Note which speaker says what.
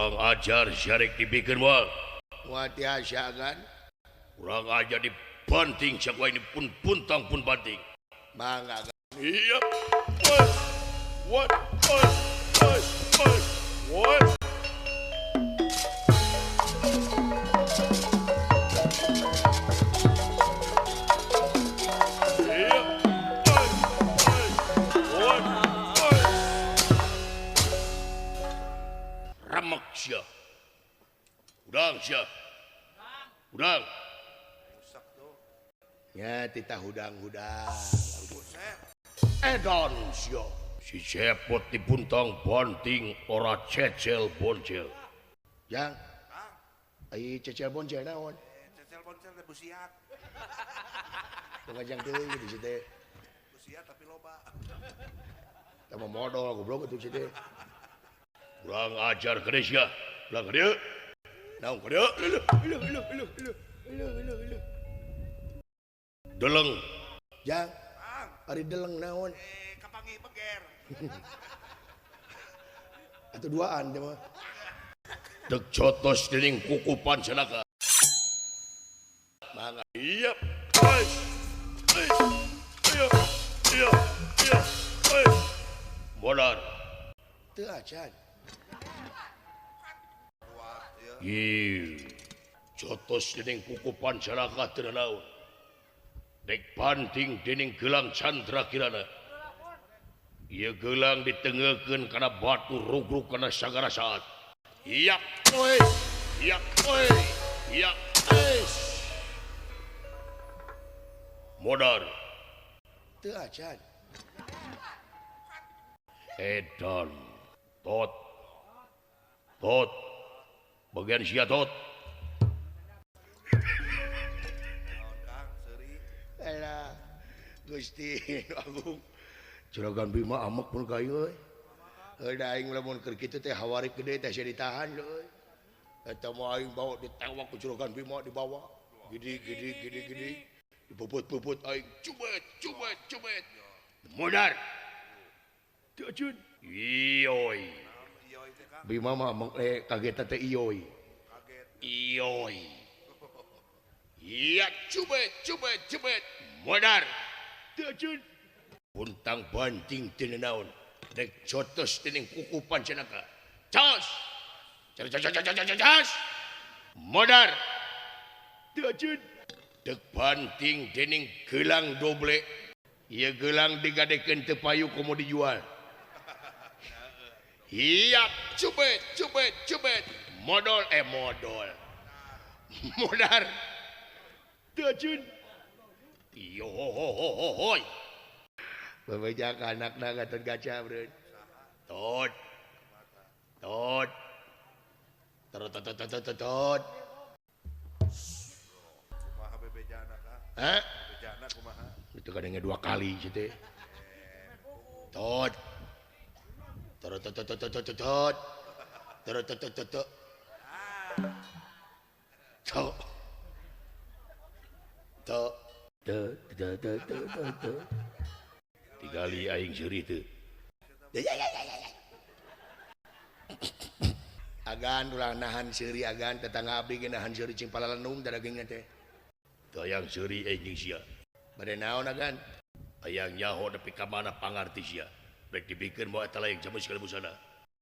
Speaker 1: Kurang ajar syarek dibikeun moal.
Speaker 2: Moal tiasa kan?
Speaker 1: Kurang ajar dibanting sia ini pun puntang pun banting.
Speaker 2: Mangga.
Speaker 1: Iya. What? What? What? What? What? Remek sia. Udang sia. Udang.
Speaker 2: Ya titah hudang-hudang.
Speaker 1: Edan sia. Si Cepot dipuntang banting ora cecel boncel.
Speaker 2: Jang. Ai cecel boncel naon?
Speaker 3: Cecel boncel teh busiat.
Speaker 2: Tong jang teuing di situ teh.
Speaker 3: Busiat tapi loba.
Speaker 2: Tah modal goblok atuh situ teh.
Speaker 1: Kurang ajar gede sia. Ulah gede. Naon gede?
Speaker 2: Leuh leuh leuh leuh leuh leuh leuh.
Speaker 1: Deleng.
Speaker 2: Jang. Ari deleng naon?
Speaker 3: Kapanggih beger.
Speaker 2: Atuh duaan teh mah.
Speaker 1: Dek cotos dening kukupan cenaka.
Speaker 2: Mangga.
Speaker 1: Iya. Iya. Iya. Iya. Modar.
Speaker 2: Teu acan.
Speaker 1: Ih. Cotos dening kukupan cenaka teu naon. Dek banting dening gelang Chandra Kirana. Ieu gelang ditengekeun kana batu rugrug kana sagara saat. Iya, oi. Iya, oi. Iya, oi. Modar.
Speaker 2: Teu acan.
Speaker 1: Edan. Tot. Tot. Bagian sia tot.
Speaker 2: Alah, Gusti Agung. Juragan Bima amek pun ka ieu euy. Heuh da aing lamun keur kitu teh hawari gede teh sia ditahan euy. Eta mah aing bawa ditewak ku Juragan Bima dibawa. Gede gede gede gede. Dipuput-puput aing cubet cubet cubet.
Speaker 1: Modar. Teu acun. Ioi.
Speaker 2: Bima mah amek kaget teh ioi.
Speaker 1: Ioi. Iya cubet cubet cubet. Modar. Teu acun. Puntang banting teu naon. Dek cotos dening kukupan cenaka. Cas. Cas cas cas cas cas. Modar. Teu acun. Dek banting dening gelang doble. Ieu gelang digadekeun teu payu komo dijual. Iya, cubet cubet cubet. Modal modal. Modar. Teu acun. Yo ho ho ho hoi.
Speaker 2: Bebeja ka anakna Gatot Kaca bro.
Speaker 1: Tot. Tot. Tot tot tot tot tot.
Speaker 3: Kumaha bebejana ka?
Speaker 2: Hah?
Speaker 3: Bebejana kumaha?
Speaker 2: Itu kadangnya dua kali gitu. Tot. Tot tot tot tot tot tot. Tot tot tot tot. Tot. Tot. Tot tot tot tot tot.
Speaker 1: Tigali aing seuri teu.
Speaker 2: Agan ulah nahan seuri agan tetangga abdi ge nahan seuri cing palalenung dagingna teh.
Speaker 1: Teu hayang seuri aing jeung sia.
Speaker 2: Bade naon agan?
Speaker 1: Hayang nyaho nepi ka mana pangarti sia. Rek dibikeun moal eta lain jamu segala busana.